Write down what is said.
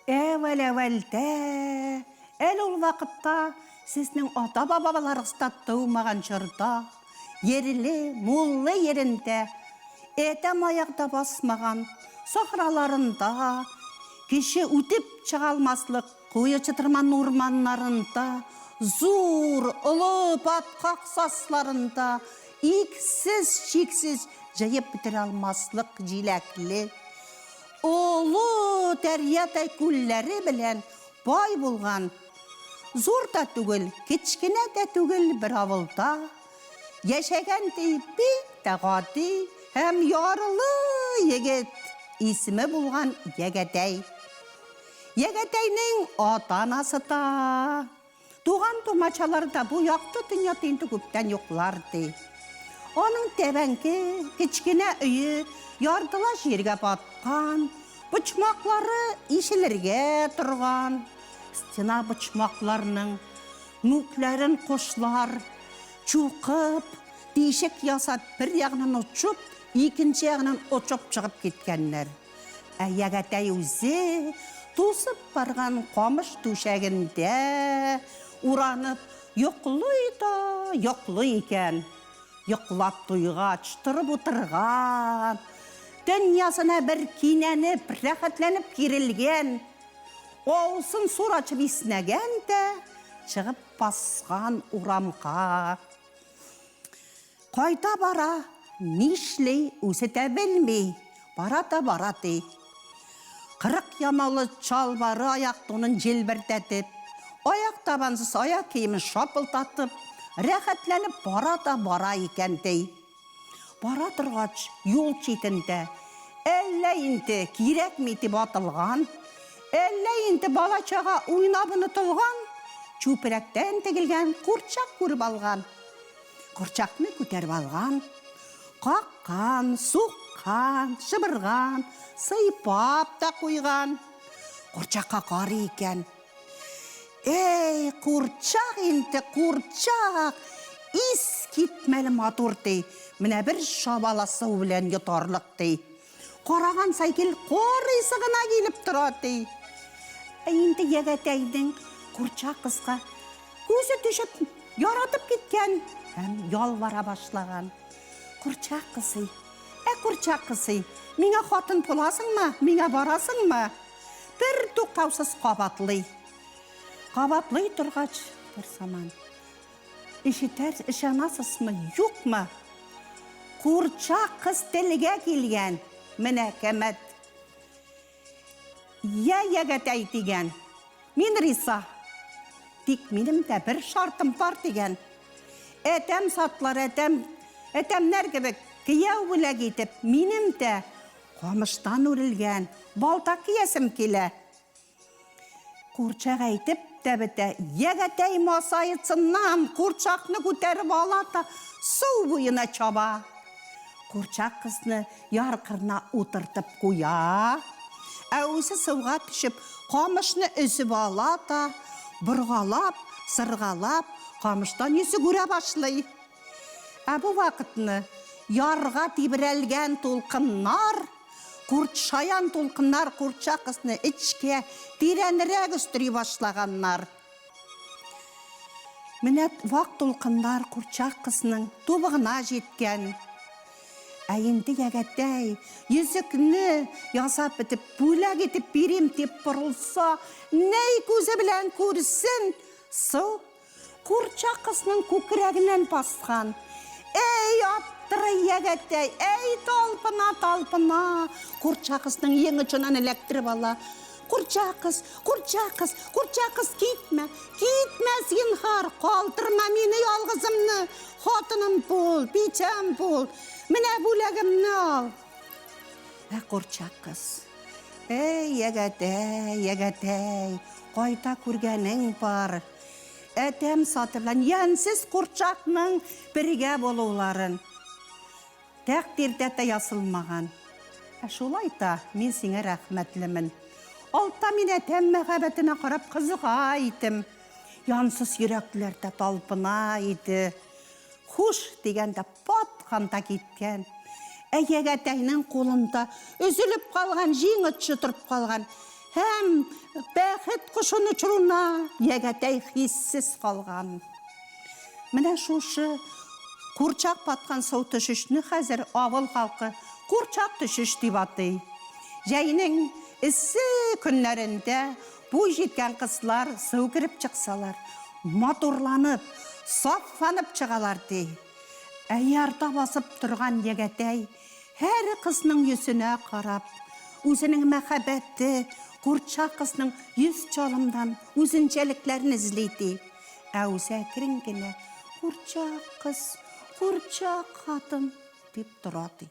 Әүвәл-әүвәлдә, әле ул вакытта сезнең ата-бабаларыгыз та тумаган чорда, ерле, муллы ерендә, адәм аягы да басмаган сахраларында, кеше үтеп чыга алмаслык куе чытырман урманнарында, зур, олы баткак сазларында, иксез-чиксез җыеп бетерә алмаслык җиләкле, Олы дәрьядай күлләре белән бай булган, зур да түгел, кечкенә дә түгел бер авылда яшәгән, ди, бик тә гади һәм ярлы егет, исеме булган Ягәтәй. Ягәтәйнең ата-анасы та, Туган-тумачалары да бу якты дөньяда инде күптән юклар, ди. Аның тәбәнке, кечкенә өе яртылаш җиргә баткан, почмаклары ишелергә торган. Стена почмакларының мүкләрен кошлар чукып, тишек ясап, бер ягыннан очып, икенче ягыннан очып чыгып киткәннәр. Ә Ягәтәй үзе тузып барган камыш түшәгендә уранып йоклый да йоклый икән. Йоклап туйгач, торып утырган, дөньясына бер кинәнеп, рәхәтләнеп кирелгән, авызын сур ачып иснәгән дә чыгып баскан урамга. Кайда бара, нишли, үзе дә белми, бара да бара, ди. 40 ямаулы чалбары аяк тунын җилбердәтеп, аяк табансыз аяк киемен шапылдатып, рәхәтләнеп бара да бара икән, ди. Бара торгач, юл читендә, әллә инде кирәкми дип атылган, әллә инде бала-чага уйнап онытылган, чүпрәктән тегелгән курчак күреп алган. Курчакны күтәреп алган, каккан, суккан, шыбырган, сыйпап та куйган. Курчакка карый икән. Эй, курчак инде, курчак! Ис китмәле матур ди. Менә бер шабала су белән йотарлык ди. Караган сай гел карыйсы гына килеп тора ди. Ә инде Ягәтәйнең курчак кызга күзе төшеп, яратып киткән һәм ялвара башлаган. Курчак кызый, ә курчак кызый, миңа хатын буласыңмы, миңа барасыңмы? Бер туктаусыз кабатлый. Кабатлый торгач, бер заман Ишетәр, ышанасызмы, юкмы? Курчак кыз телгә килгән. Менә кәмәт. Я ягәтәй дигән. Мин риза. Тик минем дә бер шартым бар дигән. Әтәм сатлар, әтәм, әтәмнәр кебек кияү бүләк итеп, минем дә камыштан үрелгән балта киясем килә. Курчак әйтеп тә бетә, Ягәтәй масаецыннан курчакны күтәреп ала да су буена чаба. Курчак кызны яр кырына утыртып куя, ә үзе суга төшеп, камышны өзеп ала да, боргалап, сыргалап, камыштан йөзек үрә башлый. Ә бу вакытны ярга тибрәлгән тулкыннар Курт-шаян тулкыннар курчак кызны эчкә, тирәнрәк өстери башлаганнар. Менә вак тулкыннар курчак кызның тубыгына җиткән. Ә инде ягәтәй, йөзекне ясап бетеп, бүләк итеп бирим дип борылса, нәй күзе белән күрсен, су Курчак кызның күкрәгеннән баскан. Әй, аптырый ягәтәй, әй, талпына, талпына. Курчак кызның иң очыннан эләктереп ала. Курчак кыз, курчак кыз, курчак кыз, китмә, китмә, зинһар, калдырма мине ялгызымны. Хатыным бул, бичәм бул, менә бүләгемне ал. Ә курчак кыз, әй, ягәтәй, ягәтәй, кайда күргәнең бар. Адәм заты белән ямьсез курчакның бергә булуларын тәкъдирдә дә язылмаган. Ә шулай да мин сиңа рәхмәтлемен. Алда мин адәм мәхәббәтенә карап кызыга идем. Янсыз йөрәкләр дә талпына иде. Хуш дигәндә паткан да киткән. Ә ягәтәйнең кулында өзелеп калган җиң очы торып калган. Һәм бәхет кошын очыруына Ягәтәй хиссез калган. Менә шушы курчак баткан су төшешне хәзер авыл халкы курчак төшеш дип атый. Җәйнең эссе көннәрендә буй җиткән кызлар су кереп чыксалар, матурланып, сафланып чыгалар, ди. Ә ярда басып торган Ягәтәй һәр кызның йөзенә карап, үзенең мәхәббәте, курчак кызның йөз чалымдан үзенчәлекләрен эзли, ди. Ә үзе әкрен генә, Курчак кыз, курчак хатын, дип тора, ди.